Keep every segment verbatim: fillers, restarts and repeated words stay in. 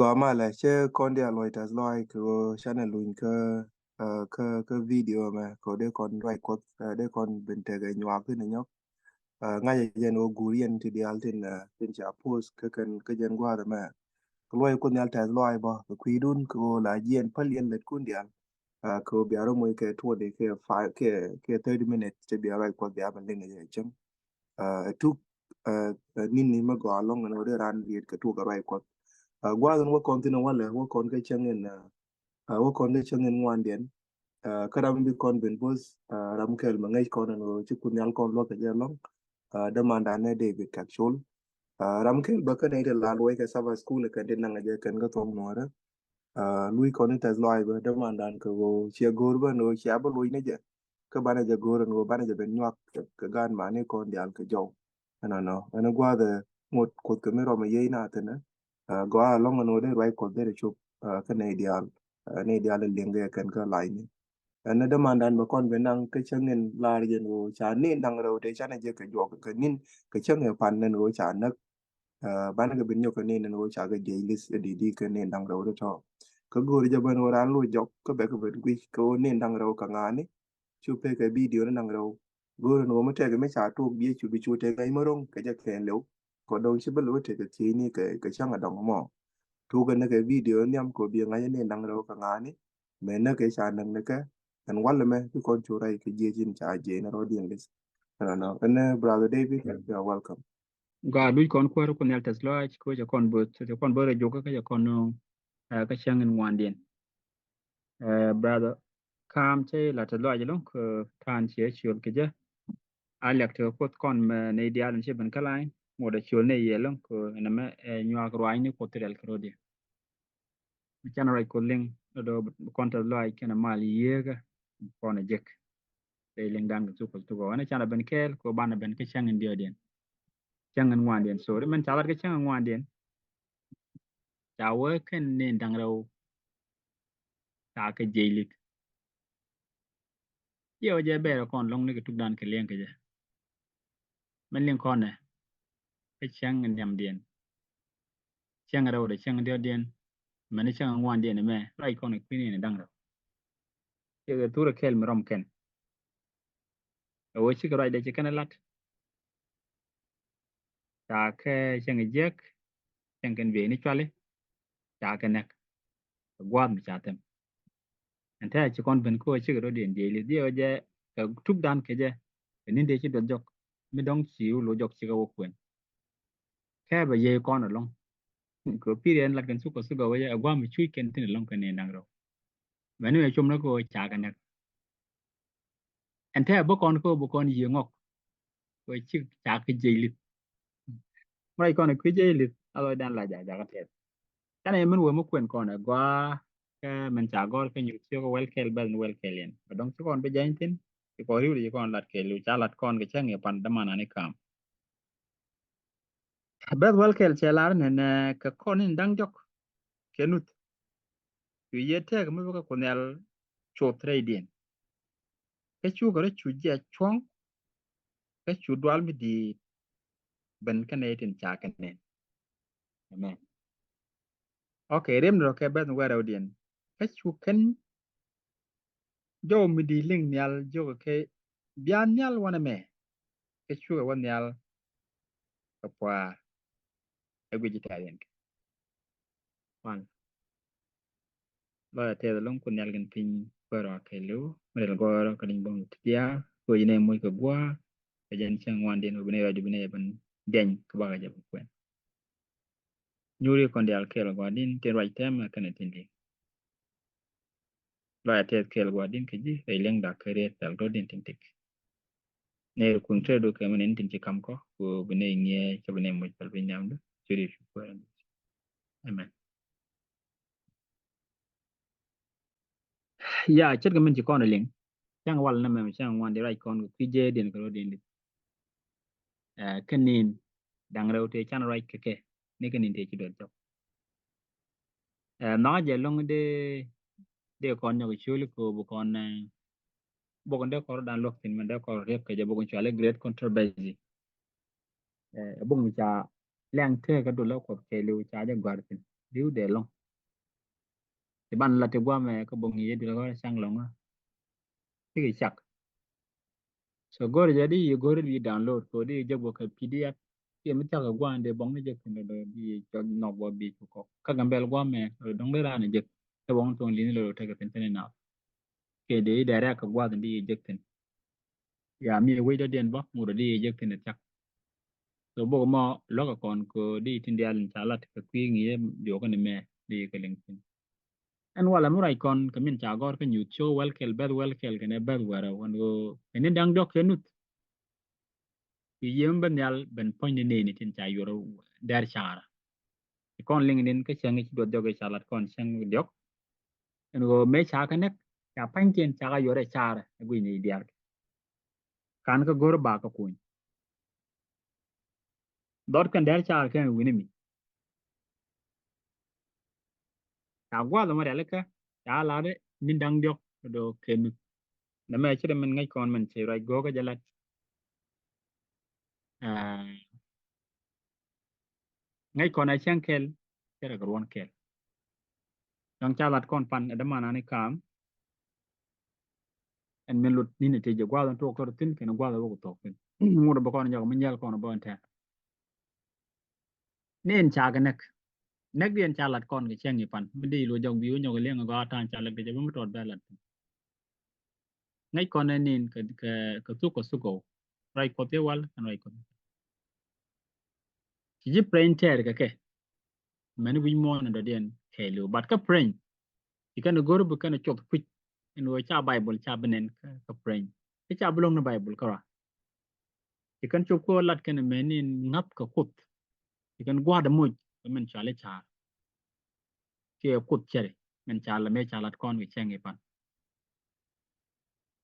Gɔaa malɛ, cɛ kɔn diaal luɔc tɛth lɔaac kɛ ɣöö canɛ luny kä, ah, kä, kä video mɛ kɛ ɣöö dee kɔn ruac Kuɔth, ah, dee kɔn ben tekɛ nyuak thi̱n ɛ nyɔk. Ah, ŋa̱cä jɛn ɣöö guur yɛn ti diaal tin, ah, tin ca post kä kɛn kä jɛn gua̱a̱th ɛmɛ. Kɛ luɔc Kuoth Nhial tɛth lɔaac bä kɛ kui̱dun kɛ ɣöö la jiɛn päl yɛn lätkun diaal. Ah, kɛ ɣöö bia rɔ moc kɛ twenty kɛ five kɛ, kɛ thirty minutes ti bia ruac Kuɔth bia ben liŋ ɛ jɛ cäŋ. Ah, ɛ tuk, ah, ah, ni̱ni mi gɔaa ɛlɔ̱ŋ ɛn ɣöö dee raan riet kɛ tuk kɛ ruac Kuɔth. Ah, gua̱a̱th ɛn wä kɔn thi̱n ɛ walɛ, wä kɔn kä cäŋ in, ah, ah, wä kɔn kä cäŋ in ŋuandiɛn. Ah, kä ram bi kɔn ben bo̱th, ah, ram kɛl mɛ ŋäc kɔn ɛn ɣöö ci Kuoth Nhial kɔn luɔk kɛ jɛ ɛlɔ̱ŋ. Ah, dämandan ni David Kɛk Col. Ah, ram kɛl bä kä nɛy ti la luɔc kɛ Sabbath School kɛn ti naŋ ɛ jɛ kɛn kä thuɔ̱k Nuäärä. Ah, luc kɔn ni tɛth lɔaac bä dämandan kɛ ɣöö ciɛ go̱o̱r bä ɛn ɣöö cia bä luɔc ni jɛ. Kä banɛ jɛ go̱o̱r ɛn ɣöö banɛ jɛ ben nyuak kɛ, kɛ gaat mani kɔn diaal kɛ jɔw. Ɛnɔnɔ, ɛn gua̱a̱th ɛ ŋot Kuoth kɛ mi rɔm ɛ yiey na thi̱n ɛ. Ah, gɔaa ɛlɔ̱ŋ ɛn ɣöö dee ruac Kuɔth dee rɛ cop, ah, kä nɛy diaal, ah, nɛy diaal ɛ liŋ kɛ kɛn kä lacni. Ɛn ni dämandan bɛ kɔn ben naŋ kä cäŋ in lar jɛn ɣöö ca ni da̱ŋ rɛw tëë canɛ jɛ kɛ juɔk kɛ ni̱n kɛ cäŋ in pan nɛn ɣöö ca näk. Ah, banɛ kɛ ben nyɔk kɛ ni nɛn ɣöö ca kɛ jiɛc lith ɛ di̱t di̱t kɛ ni da̱ŋ rɛw tɔ̱. Kä go̱o̱r jɛ ben ɣöö raan lo̱c jɔk kä bɛ kɛ ben guic kɛ ɣöö ni da̱ŋ rɛw kɛ ŋa̱a̱ni. Cu pekɛ video ni da̱ŋ rɛw. Go̱o̱r ni ɣöö mi tɛk mi ca tuɔɔk biɛ cu bi cu tëë ŋäc mi ro̱ŋ kɛ jɛ kɛɛliw. Kɛ dɔ̱ŋ ci bä lo̱c tëë kɛ thiecni kɛ, kɛ cäŋ a dɔ̱ŋ mɔ. Tuɔɔk kɛ ni kɛ video nhiam kɛ ɣöö biɛ ŋa̱c ni da̱ŋ rɛw kɛ ŋa̱a̱ni. Mɛ näk kɛ ca näk ni kɛ ɛn walɛ mɛ bi kɔn cu rɛy kɛ jiɛc in ca jiɛc ni rɔɔdiɛn lith. Ɛnɔnɔ. Ɛn, eh, Brother David, you are welcome. Gɔaa, luc kɔn kuäär Kuoth Nhial tɛth lɔaac kɛ ɣöö cɛ kɔn bo̱th, cɛ kɔn bo̱th rɛ juɔk kä cɛ kɔn, eh, kä cäŋ in ŋuandiɛn. Eh, brother Kam cɛ la tɛth lɔaac ɛlɔ̱ŋ kɛ ta̱a̱n ciɛ ciöl kɛ jɛ. A liak tekɛ Kuoth kɔn mɛ nɛy diaal in ci ben kä line ŋot ɛ ciöl nɛy yɛ ɛlɔ̱ŋ kɛ ɛn ɛmɛ, eh, nyuak ruaacni Kuoth ti rɛl kɛ rɔ̱diɛn. Mi canɛ ruac Kuoth liŋ ni do̱ kɔn tɛth lɔaac kɛnɛ mal yieekä kɔn ɛ jek. Rɛy liŋdan kɛ thuk Kuoth thuk ɔ. Ɛn canɛ ben kɛɛl kɛ banɛ ben kä cäŋ in diɔ̱ɔ̱diɛn. Cäŋ in ŋuandiɛn, sorry. Mɛn ca lat kä cäŋ in ŋuandiɛn. Ca wee kɛn ni da̱ŋ rɛw ca kɛ jiɛc lith. Yɛ wä jɛ bɛɛr kɔn lɔŋ ni kɛ tukdan kɛ liɛŋ kɛ jɛ. Mɛn liŋ kɔn nɛ kä cäŋ in nhiamdiɛn. Cäŋ rɛw dɛ cäŋ diɔ̱ɔ̱diɛn. Mɛn cäŋ in ŋuandiɛn mɛ ruac kɔn kɛ kui̱ni ni da̱ŋ rɛw. Cɛ kɛ thurɛ kɛɛl mi rɔm kɛn. Ɛ wee cikɛ ruacdɛ ci kɛn lat. Ca kɛ cäŋ jiäk, cäŋ kɛn bieyni cuali, ca kɛ nɛk. Kɛ gua̱a̱th mi ca thɛm. Ɛn tɛɛ ci kɔn ben kä wee cikɛ rɔ̱diɛn jiɛc lith, diɛ wä jɛ kɛ tukdan kɛ jɛ. Kɛ ni̱n tëë ci duɔth jɔk mi dɔ̱ŋ ci wä lo̱c jɔk cikɛ wä kuɛn. Kɛ bɛ yiey kɔn ɛlɔ̱ŋ. Kɛ period in lat kɛn thuk Kuɔth thuk ɔ wee ɛ gua̱a̱th mi cuc kɛn thi̱n ɛlɔ̱ŋ kɛn ni da̱ŋ rɛw. Mɛn wee com ni kɛ wee ca kɛ nɛk. Ɛn tɛɛ bä kɔn kä bä kɔn yiëë ŋɔk. Wee cik ca kɛ jiɛc lith. Mi ruac kɔn ɛ kui̱ jiɛc lith a lɔcdan la jakä jakä tɛth. Canɛ min wee mi kuɛn kɔn ɛ gɔaa kɛ min ca gɔr kä nyuuth ciök ɛ wɛl kɛl bɛth ni wɛl kɛl yɛn. Bɛ dɔ̱ŋ ci kɔn bi jany thi̱n ci kɔn ri̱wdɛ ci kɔn lat kɛɛliw ca lat kɔn kɛ cäŋ ɛ pan dämandan ni Kam. Bɛth wɛl kɛl cɛ lar nɛnɛ kɛ kɔn in da̱ŋ jɔk kɛ nuth. Cu yiëë tɛk mi bä kä Kuoth Nhial cuɔth rɛydiɛn. Kä cukɛ rɔ cu jiɛc cuɔ̱ŋ kä cu dual mi di̱i̱t ben kä nɛy tin ca kɛ nɛn. Amen. Okay, riɛm ni rɔ kɛ bɛth wɛrɛwdiɛn. Kä cu kɛn jɔw mi di̱i̱t liŋ nhial jiök kɛ bia nhial wanɛ mɛ. Kä cukɛ wä nhial kɛ pua̱a̱r. Ɛ guic i̱ tɛ̈riɛn kɛ mal. Lɔcdä tɛth ɛlɔ̱ŋ Kuoth Nhial kɛn piny kuäär rɔ kɛɛliw mi rɛl gɔɔrä kɛ liŋ buɔ̱m ti diaal. Kɛ ɣöö ji̱n ɛ moc kɛ gua̱a̱ kɛ jɛn cäŋ ŋuandiɛn kɛ bi nɛy ruacdu bi nɛy ɛ ben diɛny kɛ bakɛ jɛ bi kuɛn. Nyuuri kɔn diaal kɛɛl gua̱a̱r din tin ruac tɛmɛ kɛnɛ tin liŋ. Lɔcdä tɛth kɛɛl gua̱a̱r din kɛ ji̱ rɛy liŋda kɛ riet thɛl rɔ̱ din tin tik. Nɛy ri kuŋ tëëdu kɛ mi nɛn tin ci kam kɔ ku bi nɛy ŋi̱eec kɛ bi nɛy moc pɛl bi nhiamdu. Curi cu kuäär. Amen. Ya, ce̱tkɛ min ci kɔn ɛ liŋ. Cäŋ wal nɛmɛ mi cäŋ ŋuan di ruac kɔn kɛ kui̱ jiɛcdiɛn kɛ rɔ̱diɛn di. Ɛ, kä ni̱n da̱ŋ rɛw tëë can ruac kɛ kɛ ni kä ni̱n tëë ci duɔth jɔk. Ɛ, nhɔakä jɛ lo̱ŋ dee, dee kɔn nyɔk ciöli kɛ ɣöö bi kɔn, ɛ, bok in dee kɔn rɔ̱dan luäk thi̱n mɛn dee kɔn riɛp kɛ jɛ bok in cuali Great Controversy. Ɛ, bok mi ca lɛŋ tëëkä duɔl lä Kuɔth kɛɛliw ca jɛ gɔ̱a̱r thi̱n. diw dee lɔŋ. Ti ban la ti guamɛ kä boŋ yɛ dul kä caŋ lɔŋ. Ti ki cak. So go̱r jɛ di yi go̱r di download ko di jɛ bɔ kɛ P D F. Ti mi cak guan dee boŋ ni jɛ tin do di jɛ nɔk bɔ bi ku kɔk. Kä Gambɛl guamɛ dɔŋ di ran jɛ. Ti boŋ toŋ lini lo tekɛ tin tin na. Kɛ dee direct kɛ gua̱th in di yɛ jek thin. Ya mi wec dɔ̱diɛn bä ŋut ɔ di yɛ jek thin ɛ thiak. So bok mɔ luäk kɛ kɔn kɛ di tin diaal in ca lat kɛ kui̱ ŋi̱i̱ diɔkä ni mɛ di yɛ kɛ liŋ thin. Ɛn walɛ mi ruac kɔn kɛ min ca gɔr kä nyuth show well kɛl beth well kɛl kɛnɛ beth wɛrɛ wan ɣöö ɛn ni da̱ŋ diɔk kɛ nuth. Kɛ yiëë mi bä nhial ben puɔ̱ny ni neni tin ca yuɔr dɛr carɛ. Ci kɔn liŋ nin kä cäŋ ci duɔth diɔk ca lat kɔn cäŋ diɔk. Ɛn ɣöö mëë ca kä näk ca pa̱nykiɛn ca kä yuɔr ɛ carɛ ɛ guic ni diaal. Kan kä go̱r ba kä kuny. Dhɔt kɛn dɛr carɛ kɛn wi̱ni mi. Ca guath mɔ rialikä ca lat ni da̱ŋ diɔk do kɛ nuth. Nɛ mɛ ci dɛ min ŋäc kɔn min ci ruac go̱o̱kä jɛ lat. Ŋäc kɔn a cäŋ kɛl cɛ rɛ kɛ ruɔn kɛl. Dɔ̱ŋ ca lat kɔn pan ɛ däman ani kaam. Ɛn min lut nini tëë jɛ gua̱th ɛn tuɔk tɔr thin kɛn gua̱th ɛ wä ku thɔk thin. Ŋut bä kɔn nyɔk mi nyɛl kɔn bä ɛn tɛn. Ni ɛn ca kɛ näk. Näk di ɛn ca lat kɔn kɛ cäŋ i̱ pan mi di ilu jɔk bi wä nyɔk liɛŋ gɔaa ta̱a̱n ca lɛk di jɛ bi mi tɔt bɛ lat. Ŋäc kɔn ɛ nin kɛ kɛ kɛ thuk kɛ thuk kɛ wä ruac kuɔth i̱ wal kɛn ruac kuɔth. Ci ji̱ prɛny tɛɛr kɛ kɛ. Mɛn wi̱c muɔ̱ɔ̱n in dɔ̱diɛn kɛɛliw bat kä prɛny. Ci kɛn go̱r bi kɛn cuɔth kui̱c in wee ca Baibol ca bi nɛn kä prɛny. I̱ ca bi lo̱ŋ ni Baibol kä rua. Ci kɛn cop kuɔ lat kɛn mɛn in ŋa̱th kɛ kuoth. Ci kɛn gua̱a̱dɛ moc kɛ mɛn cuali ca̱a̱r. Kiɛ kuoth cɛri mɛn ca la mëë ca lat kɔn kɛ cɛŋ i̱ pan.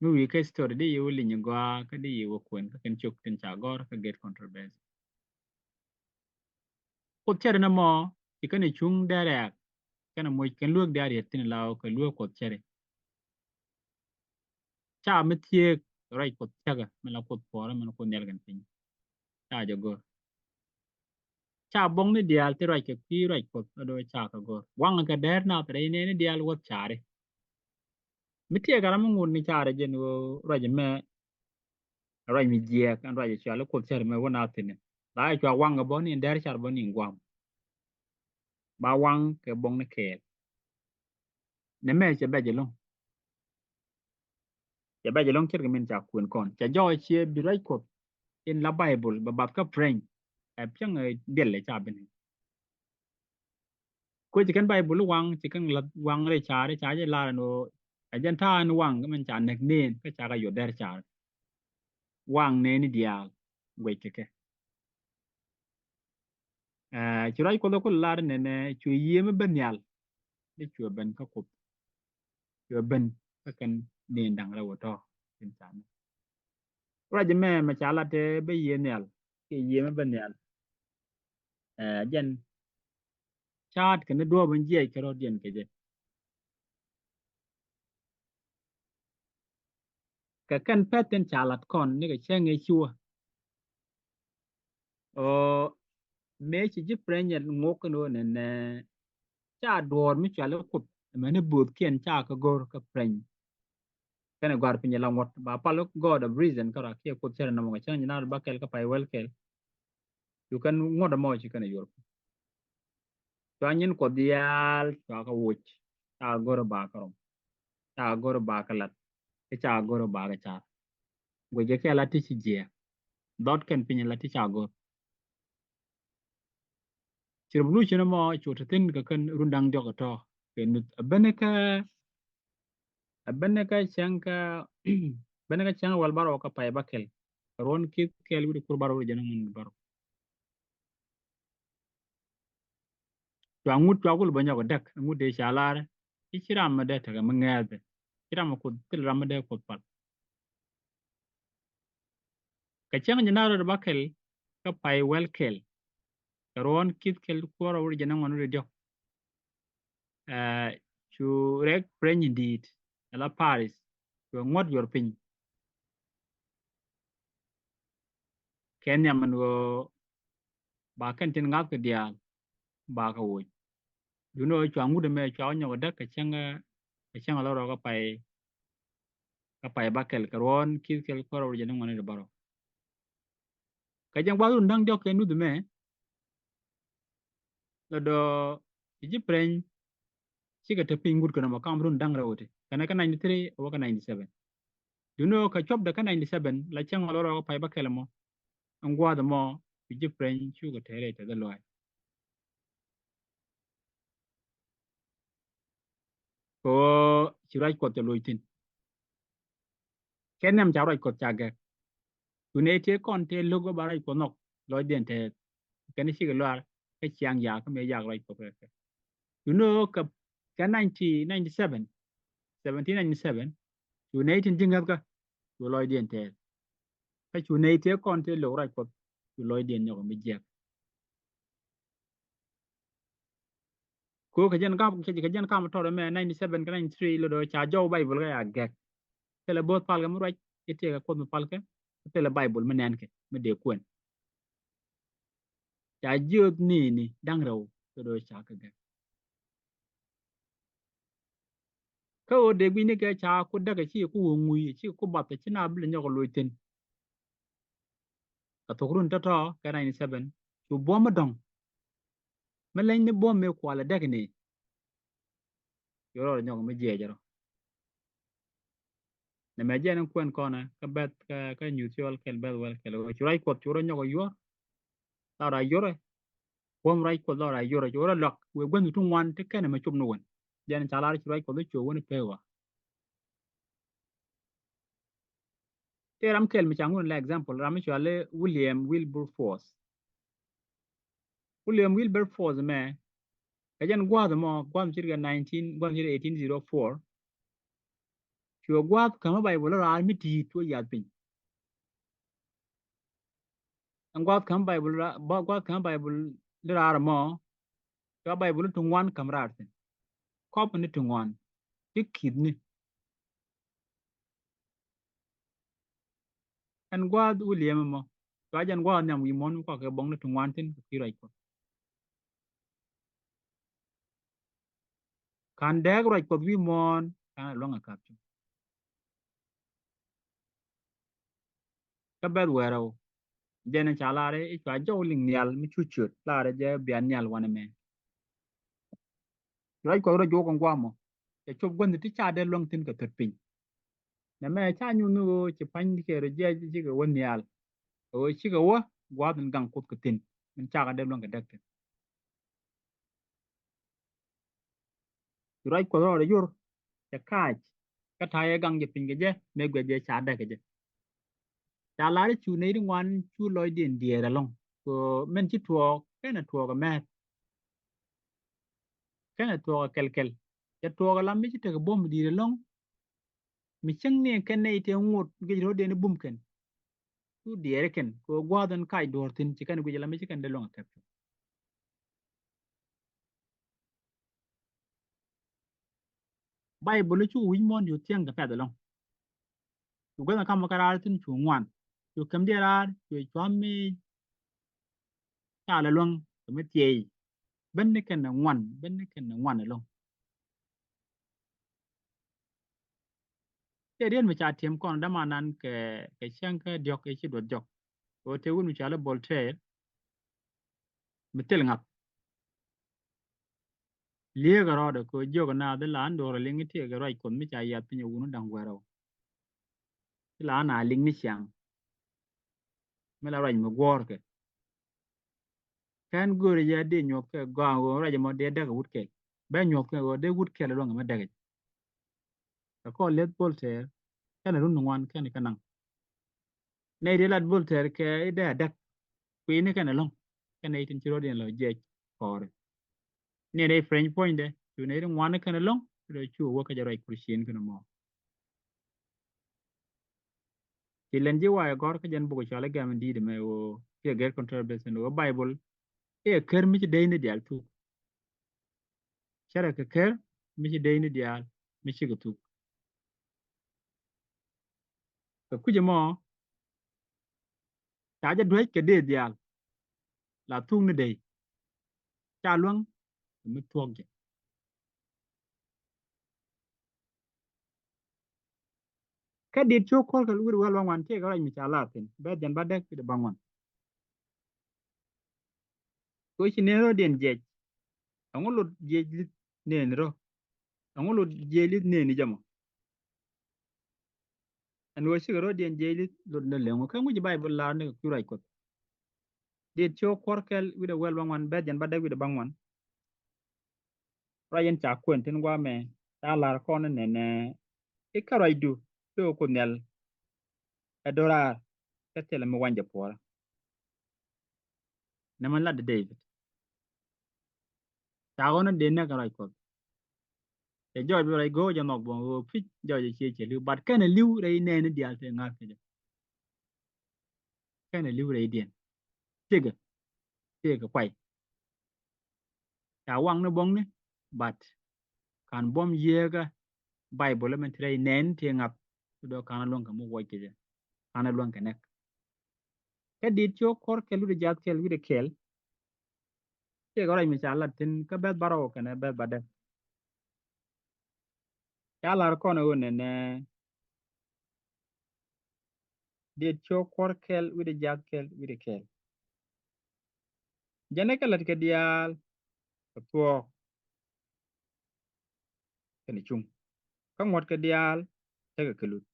Mi wi̱i̱ kä story di yi wä li̱ny gɔaa kä di yi wä kuɛn kä kɛn cop tin ca gɔr kä get controversy. Kuoth cɛri nɛ mɔ ci kɛn i̱ cuŋ dee rɛɛk kɛn i̱ moc kɛn luek dee a riet thin la kɛ luek kuoth cɛri. Ca mi thieek ruac kuoth cäkä mi la kuoth puɔrä mi la kuoth nhial kɛn piny. Ca jɛ gör. Ca buɔ̱ŋ ni diaal ti ruac kɛ kui̱ ruac kuoth kä do̱ ca kɛ gör waŋ kɛ dɛɛr nath rɛy nɛɛni diaal wuɔth caari. Mi tiɛɛk ram mi ŋut ni caari jɛn ɣöö ruac mɛ ruac mi jiɛɛk ɛn ruac cuali kuoth cär mɛ wä nath thi̱n. La cua waŋ kɛ bä ni dɛɛr car bä ni guam. Ba waŋ kɛ buɔ̱ŋ ni kɛɛl. Nɛ mɛ cɛ bɛc ɛlɔ̱ŋ. Cɛ bɛc ɛlɔ̱ŋ ce̱tkɛ min ca kuën kɔn cɛ jɔɔc ciɛ bi ruac kuɔth in la Baibol bɛ bath kä prɛny. Ɛ piɛŋ ɛ diɛl ɛ ca ben. Kuec ci kɛn Baibol waŋ ci kɛn lath waŋ rɛy ca̱a̱r ca jɛ lar ɛn ɣöö ɛ jɛn ta̱a̱ ɛn waŋ kɛ min ca näk neen kä ca kɛ yot dɛr ca̱a̱r. Waŋ neen i̱ diaal guec kɛ kɛ. Ɛ ci ruac kuɔth ɛ kul lar nɛnɛ cu yiëë mi ben nhial. Di cuɛ ben kä kuoth cuɛ ben kä kɛn ni da̱ŋ rɛw tɔ. Tin ca ni ruac mɛ mɛ ca lat te bä yiëë nhial kiɛ yiëë mɛ bä nhial. Ɛ jɛn caat kɛn duɔɔp in jiɛc kɛ rɔ̱diɛn kɛ jɛ. Kɛ kɛn pɛth tin ca lat kɔn ni kɛ cäŋ ɛ cuä. Ɔ mëë ci ji̱ prɛny ɛ ŋuɔk kɛn ɣöö nɛnɛ ca duɔɔr mi cuali kuoth. Mɛni bo̱o̱thkiɛn ca kɛ go̱r kä prɛny. Kɛn ɛ gɔ̱a̱r piny ɛ la ŋuɔ̱t ba pal God of reason kä rua kiɛ kuoth cär nɔmɔ kɛ cäŋ ji̱ naar ba kɛl kä pay wɛl kɛl. Cu kɛn ŋuɔ̱t ɛmɔ ci kɛn ɛ yuɔr. Cua nyin kuɔth diaal cua kɛ woc ca go̱r ba kɛ rɔm. Ca go̱r ba kɛ lat. Ca go̱r ba kɛ car. Guecɛ kɛ la ti ci jiɛ. Dhɔt kɛn piny la ti ca go̱r. Ci revolution mɔ cu te thin kɛ kɛn run da̱ŋ diɔk tɔ kɛ nuth a ben kä a ben kä cäŋ kä ben kä cäŋ wal barɔ kä pay ba kɛl. Ruɔn kith kɛl wi̱di kur barɔ wi̱di jɛn ŋun barɔ. Cua ŋut cua kul bä nyɔk däk ŋut dee ca lar. I̱ ci ram mi dee tekɛ mi ŋɛɛth bɛ ci ram mi kuoth thil ram mi dee kuoth pal. Kɛ cäŋ ji̱ na rot ba kɛl kä pay wɛl kɛl. Kɛ ruɔ̱n kith kɛl kuɔrɔ wur jɛ ni ŋuɔn wur diɔk. Ɛ cu rɛk prɛny in di̱i̱t ɛ la Paris cuɛ ŋuɔ̱t yuɔr piny. Kɛ nhiam ɛn ɣöö ba kɛn tin ŋa̱th kɛ diaal ba kɛ woc. Duŋni ɣöö cua ŋut ɛmɛ cua wä nyɔk ɛ däk kɛ cäŋ, kɛ cäŋ a lɔ rɔ kä pay, kä pay bäkɛl kɛ ruɔ̱ɔ̱n ki̱th kɛl kɔrɛ wä jɛ ni ŋuan ni di bärɔw. Kɛ jɛn gua̱a̱th run da̱ŋ diɔ̱k kɛ nuth ɛmɛ, lɔ dɔ̱ ti ji̱ French cikɛ te piny ŋut kɛ nɔmɔ kam run da̱ŋ rɛw ti kɛnɛ kä ninety three wä kä ninety seven. Duŋni ɣöö kɛ cuɔpdɛ kä ninety seven la cäŋ a lɔ rɔ kä pay bäkɛl ɛmɔ. Ɛn gua̱a̱th ɛmɔ ti ji̱ French cukɛ te rɛy te dhɛ luaac. Kɛ ɣöö ci ruac Kuɔth cɛ loc thi̱n. Kɛ nɛm ca ruac Kuɔth ca gɛk. Cu nɛy tëë kɔn tëë lo̱k ɣöö ba ruac Kuɔth nhɔk lɔcdiɛn tɛɛth. Kɛn cikɛ luaar kä ciaŋ yaak kä mëë yak ruac Kuɔth kɛ kɛ. Duŋni ɣöö kɛ, kɛ ninety, ninety seven, seventeen ninety seven, cu nɛy tin ji̱ ŋäthkä cu lɔcdiɛn tɛɛth. Kä cu nɛy tëë kɔn tëë lo̱k ruac Kuɔth cu lɔcdiɛn nyɔk mi jiɛk. Kɛ ɣöö kɛ jɛn kam, kɛ jɛn kam tɔt ɛmɛ ninety seven kɛ ninety three lɔ dɔ̱ ca jɔw Baibol kɛ ya gɛk. Thilɛ bo̱o̱th palkɛ mi ruac, i̱ tëëkɛ Kuoth mi palkɛ, thilɛ Baibol mi nɛnkɛ mi dee kuɛn. Ca jiöth ni̱ni da̱ŋ rɛw lɔ dɔ̱ ca kɛ gɛk. Kä ɣöö dee gui̱cnikɛ ca ku däkɛ ci ku wä ŋui̱ ci ku bath ci na bi lɛ nyɔk loc thi̱n. Kɛ thok run tɔ̱tɔ̱ kɛ ninety seven cu buɔ̱m mi dɔ̱ŋ. Mi leny ni buɔ̱m mëë kualɛ däk ni. Cu rɔ nyɔk mi jiɛc rɔ. Nɛ mɛ jɛn in kuɛn kɔnɛ kä bɛth kä, kä nyuth cɔl kɛl bɛth wäl kɛl ɣöö cu ruac Kuɔth cu rɔ nyɔk yuɔr. La ruac yuɔrɛ. Buɔ̱m ruac Kuɔth la ruac yuɔrɛ cu rɔ luak wëë guänh ti ŋuan ti kɛnɛ mɛ cop ni wän. Jɛn ca lar cu ruac Kuɔth cu wän pek ɣɔa. Tëë ram kɛl mi ca ŋun la example ram mi cɔal i̱ William Wilberforce. William Wilberforce mɛ kɛ jɛn gua̱a̱th mɔ gua̱a̱th mi ci kɛ nineteen gua̱a̱th mi ci kɛ eighteen zero four. Cuɛ gua̱a̱th käm Baibol raar mi ti̱i̱t wä yath piny. Ɛn gua̱a̱th käm Baibol ra-, ba-, gua̱a̱th käm Baibol raar mɔ. Cua Baibol ti ŋuan käm raar thi̱n. Kɔp ni ti ŋuan ti ki̱th ni. Ɛn gua̱a̱th William ɛmɔ cua jɛn gua̱a̱th nhiam wi̱i̱ muɔ̱ɔ̱n mi kuakɛ buɔ̱ŋni ti ŋuan thi̱n kɛ kui̱ ruac Kuɔth. Ka̱n dääk ruac Kuɔth wi̱i̱ muɔ̱ɔ̱n ka̱n a luäŋ a ka̱p cuŋ. Kä bɛth wɛɛrɛ ɣöö jɛn in ca lar i̱ cua jɔw liŋ nhial mi cu ciöt lar i̱ jɛ bia nhial wanɛ mɛ. Ruac Kuɔth rɔ juɔk in guamɔ cɛ cop guänh ti ca dee luäŋ thi̱n kɛ thöt piny. Nɛ mɛ ca nyuth ni ɣöö ci pa̱ny kɛ rɔ jiɛc cikɛ wä nhial. Ɣöö cikɛ wä gua̱a̱th in gaŋ Kuoth kɛ thi̱n min cakɛ dee luäŋ kɛ däk thi̱n. Cu ruac Kuɔth rɔɔdɛ yor cɛ kaac kä ta̱a̱ yɛ gaŋ jɛ piny kɛ jɛ mëë guiɛc jɛ ca däk kɛ jɛ. Ca lar i̱ cu nɛy ti ŋuan cu lɔcdiɛn diɛɛr ɛlɔ̱ŋ. Kɛ min ci tuɔɔk kɛnɛ tuɔɔk ɛmɛr kɛnɛ tuɔɔk ɛ kɛl kɛl. Cɛ tuɔɔk ɛlam mi ci tekɛ buɔ̱m di̱i̱t ɛlɔ̱ŋ. Mi cäŋ ni kɛn nɛy tëë ŋot gec ro̱o̱diɛn i̱ bum kɛn. Cu diɛɛri kɛn kɛ ɣöö gua̱a̱th in kac duɔ̱ɔ̱r thi̱n ci kɛn guic ala mi ci kɛn dee luäŋ a kɛp. Baibol cu wi̱c muɔ̱ɔ̱n cu thiäŋ kɛ pɛ̈th ɛlɔ̱ŋ. Cu guäth in ka̱m kɛ raar thi̱n cu ŋuan. Cu kɛm diɛ raar cu cuam mi ca lɛ luäŋ kɛ mi thiɛɛc. Ben ni kɛn ɛ ŋuan, ben ni kɛn ɛ ŋuan ɛlɔ̱ŋ. Tëë riet mi ca tiɛm kɔn dämanan kɛ, kɛ cäŋ kä diɔ̱k ëë ci duɔth jɔk. Kɛ ɣöö tëë wut mi cɔal i̱ Voltaire mi thil ŋa̱th. Li̱eekɛ rɔɔdɛ kɛ ɣöö jiök ɛ naath i̱ la ɣän do̱r ɛ liŋ i̱ tëëkɛ ruac Kuɔth mi ca yiath piny ɛ wun da̱ŋ wäl rɛw. I̱ la ɣän a liŋ ni ciaŋ mi la ruac mi guɔ̱ɔ̱rkɛ. Kɛn göörä jɛ dee nyuɔ̱th kɛ gɔaa ɣöö ruac ɛmɔ dee däk ɛ wut kɛl. Bɛ nyuɔ̱th kɛ ɣöö dee wut kɛl ɛ luäŋ ɛmɛ däk ɛ. Kɛ kɔn leth Voltaire kɛnɛ run ŋuan kɛnɛ kɛ naŋ. Nɛy ti lat Voltaire kɛ i̱ dee a däk kui̱ni kɛnɛ lɔ̱ŋ kɛnɛ i̱ tin ci rɔ̱diɛn lɔ jiɛc kɔɔri. Ni rɛy French puɔ̱nydɛ cu nɛy ti ŋuan kɛnɛ lɔ̱ŋ rɛy cu wä kä jɛ ruac Christian kɛnɛ mɔ. Ci lɛn ji̱ wa̱a̱ ɛ gɔ̱r kä jɛn buk cɔal i̱ gɛm in di̱i̱t ɛmɛ ɣöö kiɛ gɛr controversy ɛn ɣöö Baibol i̱ ɛ ker mi ci dee ni diaal thuk. Cärɛ kɛ ker mi ci dee ni diaal mi cikɛ thuk. Kɛ kui̱c ɛmɔ ca jɛ duec kɛ dee diaal la thuk ni dee ca luäŋ kɛ mi thuɔ̱k jɛ. Kä dit cio̱k kuɔ̱r kɛl wi̱r wäl bäŋuan tëëkɛ ruac mi ca lar thi̱n, bɛth jiɛn bädäk wi̱cdɛ bäŋuan. Kɛ ɣöö ci nɛn rɔ̱diɛn jiɛc. Ɛŋu lot jiɛc li̱th nɛɛni rɔ̱? Ɛŋu lot jiɛc li̱th nɛɛni jɛ mɔ? Ɛn ɣöö cikɛ rɔ̱diɛn jiɛc li̱th lot ni lɛŋu, kä ŋuci Bayböl lar ni kɛ kui̱ ruac Kuɔth. Dit cio̱k kuɔ̱r kɛl wi̱cdɛ wäl bäŋuan, bɛth jiɛn bädäk wi̱cdɛ bäŋuan. Ruac in ca kuɛn tin guamɛ, ca lar kɔn nɛnɛ, i̱ kä ruacdu tëë Kuoth Nhial ɛ do̱raar, kä thilɛ mi wa̱nyjɛ puɔ̱ɔ̱rä. Nɛmɛ lat di David. Ca ɣɔn in dee näk in ruac Kuɔth. Cɛ jɔɔc bi ruac go̱o̱k jɛ nhɔk buɔ̱ŋ ɣöö pi̱c jɔɔc jɛ ciɛ cɛ li̱w, but kɛnɛ li̱w rɛy nɛɛni diaal tëë ŋa̱th kɛ jɛ. Kɛnɛ li̱w rɛydiɛn. Tëëkɛ. Tëëkɛ kuay. Ca waŋni buɔ̱ŋni, but ka̱n buɔ̱m yieekä Bayböl ɛmɛn ti rɛy nɛɛni tëë ŋa̱th. Ti dɔ̱ ka̱n a luäŋ kɛ mi wuɔc kɛ jɛ. Ka̱n a luäŋ kɛ nɛk. Kä dit cio̱k kuɔ̱r kɛl wi̱cdɛ jiath kɛl wi̱cdɛ kɛl. Tëëkɛ ruac mi ca lat thi̱n kä bɛth bärɔw kɛnɛ bɛth bädäk. Ca lar kɔn ɛ ɣöö nɛnɛ. Dit cio̱k kuɔ̱r kɛl wi̱cdɛ jiath kɛl wi̱cdɛ kɛl. Jɛn ɛ kɛ lät kɛ diaal kɛ thuɔ̱k kɛnɛ cuŋ. Kä ŋuɔ̱t kɛ diaal tekɛ kɛ luth.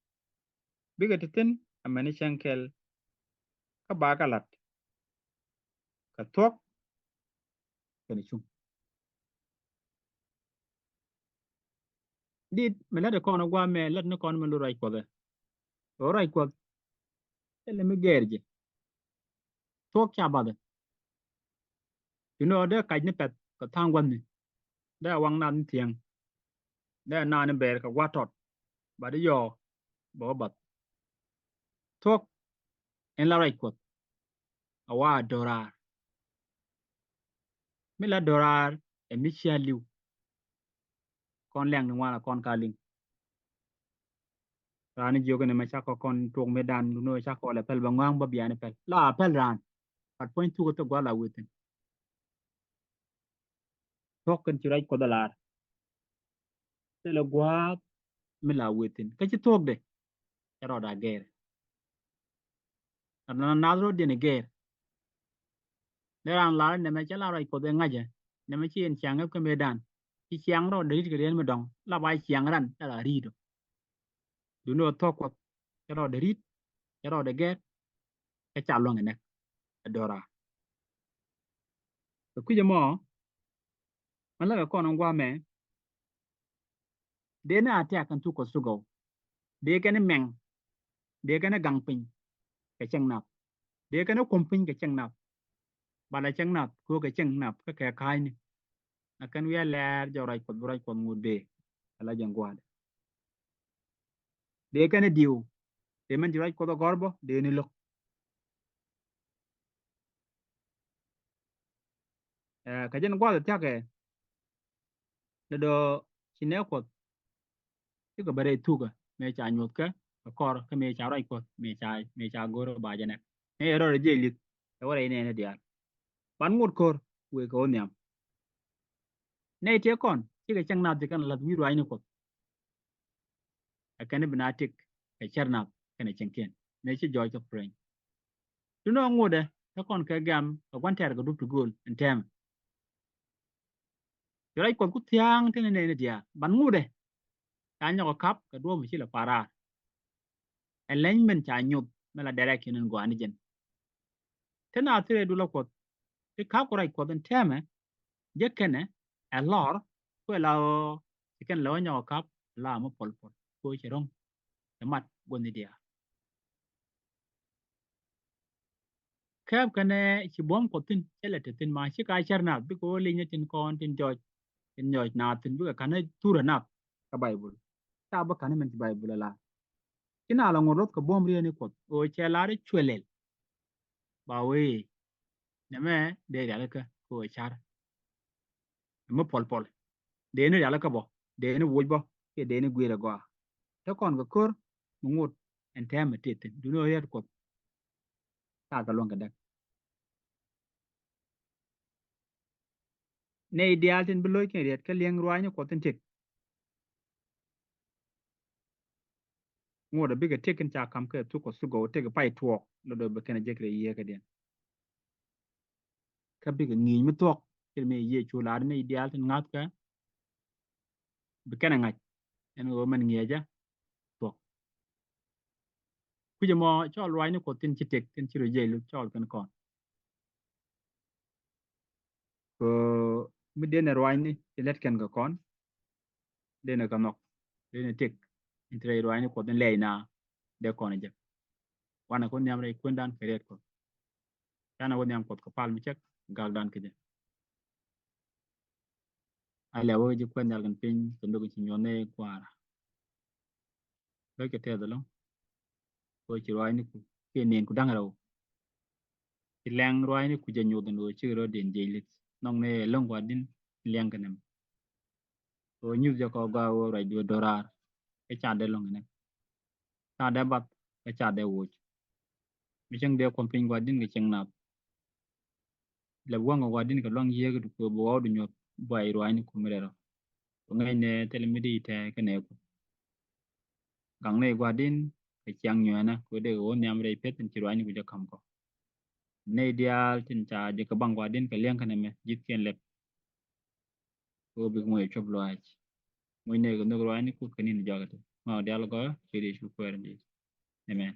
Bikɛ ti thi̱n amäni cäŋ kɛl. Kä bakɛ la̱t kɛ thuɔ̱k kɛnɛ cuŋ. Dit mi la̱t kɔn guamɛ, la̱t ni kɔn mi lot ruac Kuɔth ɛ. Ɣöö ruac Kuɔth thilɛ mi gɛɛr jɛ. Thuɔ̱k ca bath ɛ. Ti ni ɣöö dee kac ni pɛ̈th kɛ tha̱a̱ŋ gua̱thni. Dee waŋ naath ni thiäŋ. Dee naath ni bɛɛr kɛ gua̱a̱th tɔt. Ba di yɔɔ bɛ wä bath. Thuɔ̱k in la ruac Kuɔth a wa do̱raar. Mi la do̱raar ɛ mi cia li̱w. Kɔn lɛŋ ni ŋuan a kɔn ka liŋ. Raan ni jiök ni mɛ cakɔ kɔn tuɔk mëëdan, duŋni ɣöö cakɔ lɛ pɛl, bɛ ŋɔaŋ bä biani pɛl. La pɛl raan. But puɔ̱ny thuk kä thok gua̱a̱th la wee thi̱n. Thuɔ̱k kɛn ci ruac Kuɔth a lar. Thilɛ gua̱a̱th mi la wee thi̱n. Kä ci thuɔ̱kdɛ cɛ rɔɔdɛ a gɛɛr. Ɛ naath rɔ̱diɛn ɛ gɛɛr. Dee raan lar nɛmɛ cɛ la ruac Kuɔth ɛ ŋa̱cä. Nɛmɛ ci yɛn ciaŋ ɛ kä mëëdan. Ci ciaŋ rɔɔdɛ ri̱t kɛ riɛn mi dɔ̱ŋ. La ba ciaŋ ran, la la ri̱t ɔ. Duŋni ɣöö thuɔ̱k Kuɔth cɛ rɔɔdɛ ri̱t, cɛ rɔɔdɛ gɛɛr. Kä ca luäŋ ɛ nɛk ɛ do̱raar. Kɛ kui̱c ɛmɔ, mɛ läkɛ kɔn in guamɛ. Dee ni a tiak kɛn thuk Kuɔth thuk gɔw. Dee kɛn mɛŋ. Dee kɛn gaŋ piny kɛ cäŋ nath. Dee kɛn kuɔm piny kɛ cäŋ nath. Ba la cäŋ nath, kɛ ɣöö kɛ cäŋ nath kä kɛ ka̱a̱cni. A kɛn wi̱i̱ a lɛɛr jɔw ruac Kuɔth, bi ruac Kuɔth ŋut dee. Ala jɛn gua̱a̱dɛ. Dee kɛn diw. Dee mɛn ci ruac Kuɔth a gɔ̱r bä, dee ni lo̱k. Ɛ, kä jɛn gua̱a̱th thia̱kɛ. Dee dɔ̱ ci nɛ Kuɔth. Cikɛ bɛ rɛy thukä mëë ca nyuɔ̱thkɛ kɛ kɔr kä mëë ca ruac Kuɔth mëë ca, mëë ca go̱r ba jɛ nɛk. Mëë rɔɔdɛ jiɛc li̱th ɛ wä rɛy nɛɛni diaal. Ban ŋot ko̱r wëë kɛ wä nhiam. Nɛy tëë kɔn cikɛ cäŋ nath ji̱ kɛn la̱th wi̱i̱ ruaacni Kuɔth. Ɛ kɛn bi na tik kɛ cär nath kɛnɛ cieŋkiɛn. Mëë ci jɔɔc kɛ prueny. Duŋni ɣöö ŋotdɛ te kɔn kɛ gɛ̈m kɛ gua̱n tɛɛr kɛ dup ti gööl ɛn tɛmɛ. Ci ruac Kuɔth ku thia̱a̱ŋ te ni nɛɛni diaal ban ŋotdɛ. Ca nyɔk ɛ ka̱p kɛ duɔ̱ɔ̱p mi ci lɛ pa̱a̱r raar. Ɛ leny min ca nyuth mi la dɛrɛk kɛn in gɔaa ni jɛn. Te na thirɛ dul a Kuɔth ti ka̱p ku ruac Kuɔth in tɛmɛ. Jɛ kɛnɛ ɛ lɔr kuɛ la ɣöö ci kɛn lɛ wä nyɔk ɛ ka̱p la mi puɔl puɔl kɛ ɣöö cɛ ro̱ŋ. Cɛ mat guɔ̱thni diaal. Kɛɛp kɛnɛ ci buɔ̱m Kuɔth thi̱n cɛ lɛ te thi̱n ma ci ka cär nath bikɛ wä linyä tin kɔn tin jɔc, tin nyɔc nath thi̱n bikɛ ka̱n thurɛ nath kä Bayböl. Ca bä ka̱n min ci Bayböl ala. Ci na la ŋot ro̱th kɛ buɔ̱m rieni Kuɔth ɣöö cɛ lar i̱ cuɛ lɛl. Ba wee nɛmɛ dee rialikä kɛ ɣöö car. Mi puɔl puɔl dee ni rialikä bä, dee ni woc bä, kiɛ dee ni gui̱i̱r ɛ gɔaa. Te kɔn kɛ ko̱r mi ŋot ɛn tɛmɛ tëë thi̱n duŋni ɣöö riet Kuɔth. Ta̱a̱ kɛ luäŋ kɛ däk. Nɛy diaal tin bi lo̱c kɛn riet kä li̱eŋ ruaacni Kuɔth in tëk. Ŋuɔ̱t a bikɛ tëk in ca ka̱m kɛ thuk kɔ thuk gɔw tëk pay tuɔɔk lɔ dɔ bɛ kɛn a jek rɛ yiëë kɛ diɛn. Kä bikɛ ŋi̱i̱c mi thuɔ̱k cɛ mi Yecu lar ni diaal tin ŋa̱th kɛ bi kɛn a ŋa̱c. Ɛn ɣöö mɛn ŋi̱eecä thuɔ̱k. Kui̱cä mɔ cɔl ruaacni Kuɔth tin ci tëk tin ci rɔ jiɛc luth cɔl kɛn kɔn. Kɛ mi denɛ ruaacni ci lät kɛn kɛ kɔn. Denɛ kɛ nhɔk denɛ tëk in ti rɛy ruaacni Kuɔth in lɛɛc na dee kɔn jɛ. Wanɛ kɛ wä nhiam rɛy kuendan kɛ riɛt Kuɔth. Canɛ wä nhiam Kuɔth kɛ pal mi cɛk gakdan kɛ jɛ. A lɛ wä ji̱ kuɛn nhial kɛn piny kɛ ndok in ci nyuɔth ni kuaara. Bä kɛ tɛth ɛlɔ̱ŋ kɛ ci ruaacni ku kiɛ niɛn ku da̱ŋ rɛw. Ci lɛŋ ruaacni ku jɛ nyuɔth in ɣöö cikɛ rɔ den jiɛc lith nɔŋ ni ɛlɔ̱ŋ gua̱di̱n liɛŋ kɛ nɛmɛ. Kɛ ɣöö nyuth jɛ kɔ gɔaa ɣöö ruac duëë do̱raar kä ca dee lɔ̱ŋ inɛ. Ca dee bath kä ca dee woc. Mi cäŋ dee kuɔm piny gua̱di̱n kɛ cieŋ nath. Lɛ bi waŋ kɛ gua̱di̱n kɛ luaŋ yiëëk du kɛ bi ɣɔw du nyuɔth buay ruaacni ku mi rɛl rɔ. Kɛ ŋäcnɛ thilɛ mi di tɛɛ kä nɛɛku. Gaŋ nɛy gua̱di̱n kɛ ciaŋ nyuɛɛnä kɛ dee kɛ wä nhiam rɛy piɛth in ci ruaacni ku jɛ ka̱m kɔ. Nɛy diaal tin ca jɛ kɛ baŋ gua̱di̱n kɛ liɛŋ kä nɛmɛ ji̱thkiɛn lɛp. Kɛ wä bik moc cuɔp luaac. Moc nɛy kɛ nhök ruaacni Kuoth kɛ ni̱n jɔak ɛ te. Ma wä diaal gɔɔyä ci riec ku kuɛɛr in di̱i̱t. Amen.